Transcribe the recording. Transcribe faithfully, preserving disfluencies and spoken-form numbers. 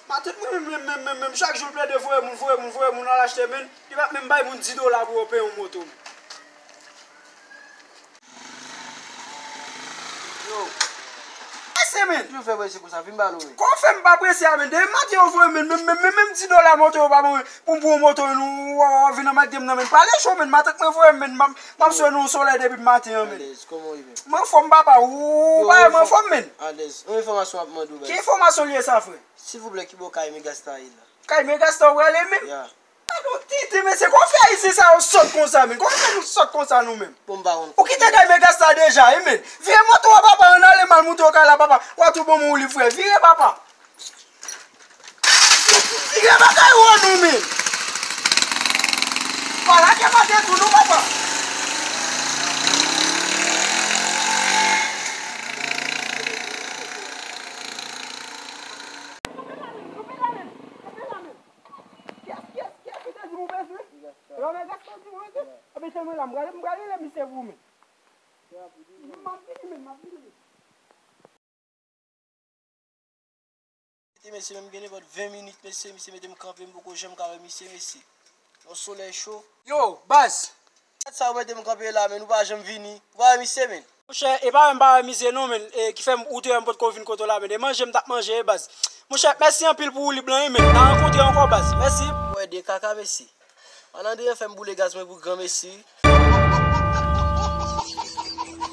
Matant mwen menm, menm, menm, menm, menm, chak jou l plede voye moun, voye moun, voye moun al achte, men li pa t menm bay moun di dola pou yo peye yon moto. Yo. Prese, men. Ki w fè prese konsa? Vin ba nou, men. Kòman w fè m pa prese a, men? Depi maten yo voye, men, men, men, men, menm di dola moto yo pa ban mwen pou m pran yon moto, men, w, w, w vin anmède m nan, men. Pale cho, men. Matant mwen voye m, men. M ap, m ap swe nan yon solèy depi maten an, men. Alèz, kòman w ye, men? Mwen anfòm, papa. Ou pa wè mwen anfòm, men. Alèz. Yon enfòmasyon m ap mande w, baz. Ki enfòmasyon l ye sa, frè? Silvouplè, ki bò kay Megasta ye la? Kay Megasta w prale, men? Ya. Gade yon tenten, mesye, kòman w fè Ayisyen sa yo sòt konsa, men? Kòman w fè nou sòt konsa, nou menm? Bon, m pa konn. Ou kite kay Megasta deja, wi, men. Vire moto a, papa, ann ale m al moute w kay la, papa. W a tou bon, men ou li, frè. Vire, papa. Vire bagay ou an, nou, men. Pa lage maten tou, non, papa. Kiyès, kiyès, kiyès ki te di m ou bezwen? Yo, men Gaston di m ou bezwen. Ebyen, se mwen la, m prale, m prale rele misye pou ou, men. M ap vini, men, m ap vini, men. Mesye, menm gen nenpòt ven minit, mesye, misye mete m kanpe, m poko janm ka wè misye, mesye. Yon solèy cho. Yo, baz! Gad sa ou mete m kanpe la, men ou pa janm vini. Ou pa wè misye, men. Monchè, e pa wè m pa wè misye non, men, e, ki fè m, ou te wè m potko vin kote w la, men, e manje m t ap manje, e, baz. Monchè, mèsi anpil pou ou, lib lan, wi, men. N a rankontre ankò, baz. Mèsi. Wè, de kaka, mesye. Malandren fè m boule gaz mwen pou granmesi.